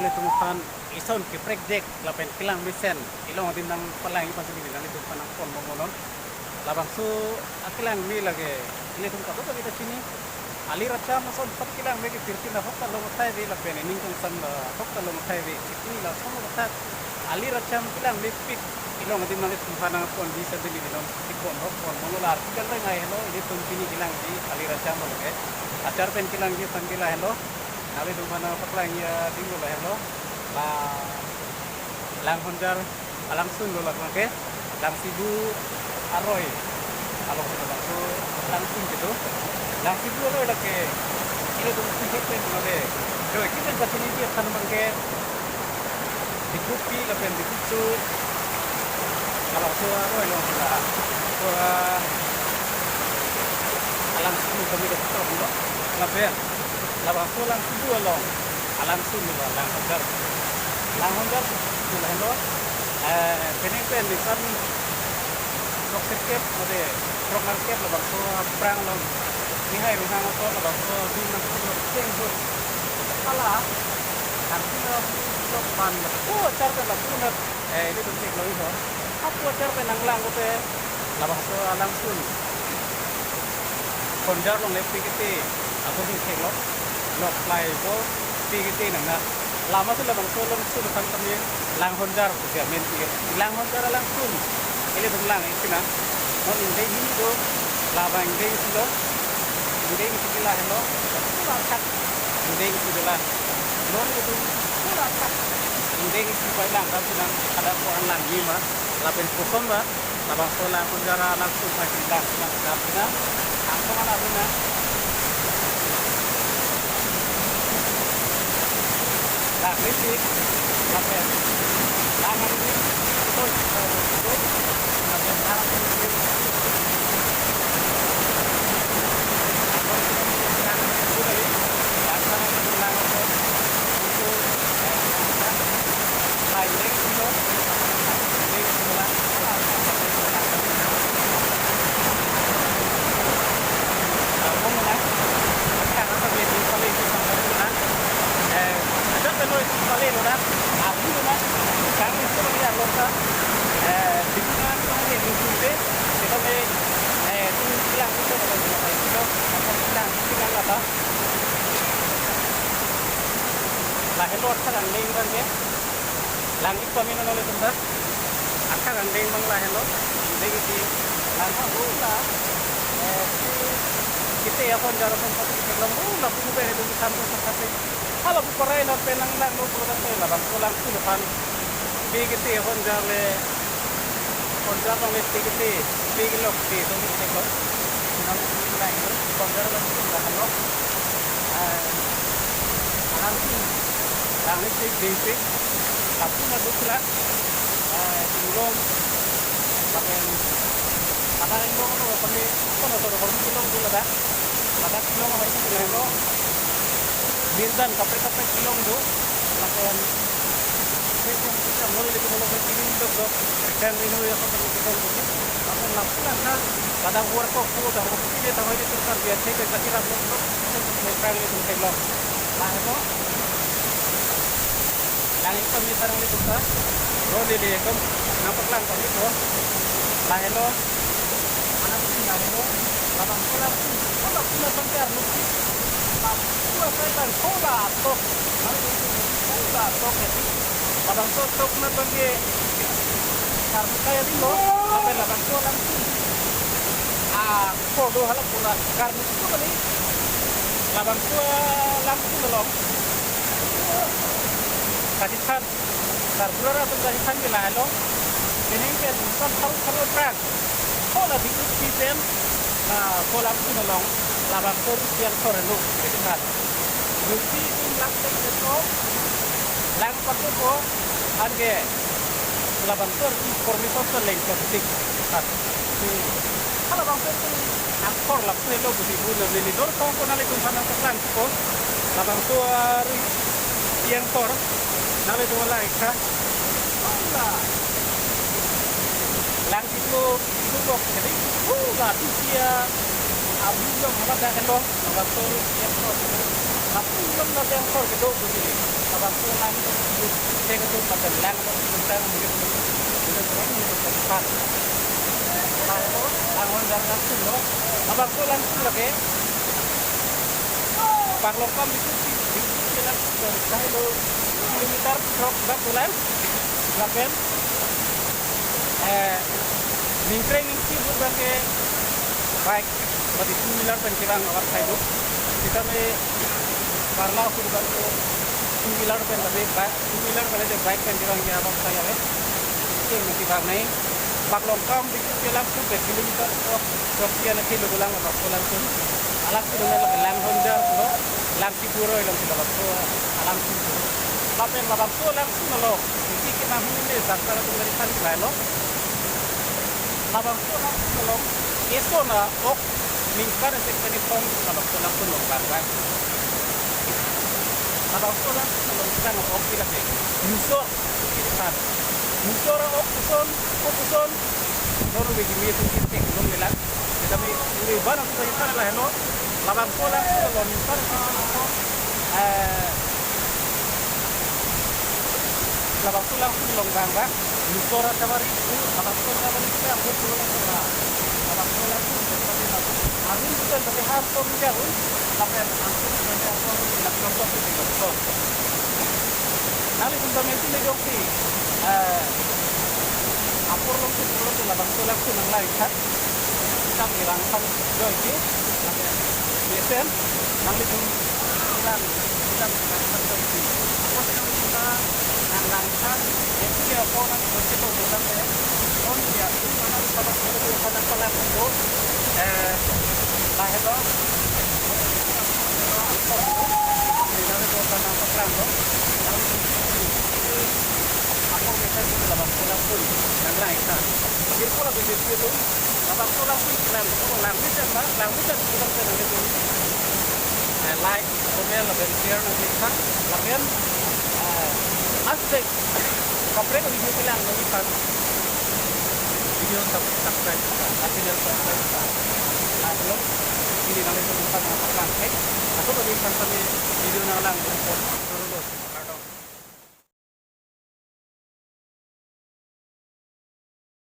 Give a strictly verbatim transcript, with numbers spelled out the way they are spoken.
Ilitum aphan ison keprekjek lapen kelang mesen ilong adim nangpalangji aphan si neli nanglitum aphan nangpon bomnon. Labangso akelang me lake ilitum kadokave ta chini. Alir acham ason aphan kelang me ke tirtin ahok ta long athai ave lapen ening kangsam ahok ta long athai ave. Chini lason lo athak alir acham kelang mepik ilong adim nanglitum aphan nangponji sandili non. Tipon ahok pon mono la article reng ai helo, ilitum chini kelangji alir acham lo ke. Achar pen kelangji aphan ke lahelo. Nanglitum aphan nangpaklangji adim lo lahelo. La Langhonjar alangsun lo lake. Langsibu aroi along si labangso alangsun kedo. Langsibu aroi lake ilitum si hek pen made. Koi kipen pachini ji aphan abang ke Dikupi lapen Dikuchu labangso aroi along la. So, ah, alangsun kami ke tok lo. Lapen labangso Langsibu along alangsun lo Langhonjar. Langhonjar lo heno, eh, penang pen ningkan throk sirkep mate throk nangkep labangso aphrang along Nihai Ronghang aso labangso ding nangkep lo cheng hut. Hala, nangkep lo, lo pan lo. Oh, achar pen lapu na, eh, ilitum chek lo iho. Apu achar pen nanglang kote labangso alangsun Honjar along le pikiti aso ding chek lo. Nok plai ko pikiti nang na. Lama si labangso alangsun aphan kami Langhonjar pu amen pi. Langhonjar alangsun ilitum lang isi na. Non ingdeng hini do, labang ingdeng isi lo. Ingdeng isi ke lahelo. Pura thak ingdeng isi do la. Non ilitum pura thak ingdeng isi pai lang dam si nang, kada ko-an lang ni ma, lapen koson ba. Labangso Langhonjar alangsun pai lang si nang dam si nang. Angkong anak runa. Lang lipik, lapen lang lipik, oi, oi, lapen lang lipik. Lang lipik, lang lipik, lang lipik. Lahelo athak angdeng abang ke. Lang ik pamino nangli tum ta. Athak angdeng abang lahelo. Ingdeng isi lang ha hula. Eh, si kete ahonjar ason pati kelang hula pu pen ilitum than ko sakate. Hala pu parai na pen nanglang lo pura ta labangso alangsun aphan. Pikiti ahonjar le. Honjar along le pikiti, pikilok ti, so ni chek lo. Nang lang lo, Honjar along si lang lo. Eh, alang si, lang ni pik, ding pik. Lapu na dukla. Eh, Inglong. Lapen, ada Inglong lo, kami, kono to, kami Inglong dukla dah. Ladak kelong hai si kelong. Birdan kaprek kaprek kelong do. Lapen, saya pun kita mulai di kelong ke kiri dok dok. Dan ini ya kami kelong do. Lapen lapu lang ha. Ladak work ko ko dah ko kiri dah ini terkar dia cek ke kira dok dok. Saya pun saya pernah itu kelong. Lah itu. Lang ik pamit nanglitum ta. Ro lele kom nangpaklang pamit ro. Lahelo. Mana pun lahelo. Labang kola pun. Kola pun abang ke arlo si. Labang kola sai bang kola atok. Mana itu kola atok ya. Labang kola atok na abang ke. Karbu kaya di lo. Apa labang kola pun. Ah, kodo hala pun. Karbu itu kali. Labang kola pun lo. Kajithan. Karbu ra atum kajithan ke lahelo. Penang ke dukan tharu tharu aphrang. Kola di Dikupi pen. Na kola pun along. Labang koru siang sore lo. Kajithan. Dikupi pen lang tek tek lo. Lang paku ko. Anke. Labang koru information to leng ke tik. Kajithan. Halabangso pun angkor lapu helo pusi bu na neli dor kong ko nanglitum aphan nangpaklang ko. Labangso ari angkor nanglitum lang ik tha. Hala. Lang itu itu bok jadi. Hala, tusia. Abu Jong haladak henlo, labangso P M Road. Lapu jong labang kor kedo budi. Labangso lang, te kedo lapen lang, tentang budi. Budi, budi. Langlo, langhon jar langsunlo. Labangso langsun lake. Paklongkam itu si, itu si lang, dari lo kilometer trok bak ulang. Lapen, eh, ningkreng ningsi bur bak ke bike, mati two wheeler pen kevang awat sai do. Sitame karna aku bak ke two wheeler pen, tapi bike, two wheeler pen aja bike pen kevang ke awat sai ave. Oke, mati bang nai. Paklongkam di ke langsun pe kilometer trok, trok kian ke lo lang, labangso langsun. Alang si lo lang honjar lo, lang si puro ilang si labangso, alang si puro. Lapen labangso langsun lo. Isi ke nang hini ne, tak salah tu dari tadi bailo. Labangso langsun lo. Eson a-ok ningkan esek kani kong labangso langsun lo kan kan. Labangso langsun lo kan ok ila ke. Musor. Musor a-ok puson, ok puson. Nono begi mi tu kit tek long lelang. Kita mi, mi ban aku tadi kan lah no. Labangso langsun lo ningkan esek kani kong. Eh, labangso langsun long bang bang. Musor a-Chabari, labangso a-Chabari ke ang buat pulang ke lah. Labangso langsun ke tadi lah. Amin bukan bagi har pun jauh, tapi yang langsung bagi apa pun yang contoh itu contoh. Nali pun kami itu ni joki, eh, apor long ke pulang ke labangso langsun nang lai kan. Kita bilang kan joki, tapi biasa nang itu bilang, bilang kan joki. Apor yang kita nang langsan, itu dia apa nang joki tu bilang ya. Oh ya, itu mana pada pada pada pada itu, eh, lahir lo. Ini nang itu pada pada itu. Apor kita itu labangso langsun nang lai kan. Itu kalau begitu itu. Labangso langsun lang, langmesen ma, langmesen lang. Eh, like, comment, lapen share nang klik tha, lapen, eh, asik, kaprek video kelang nang iphan. Video sub-, subscribe tha, channel subscribe tha. Lapen, ini nang iphan nang paklang, eh. Aku bagi iphan kami video nang lang, terus.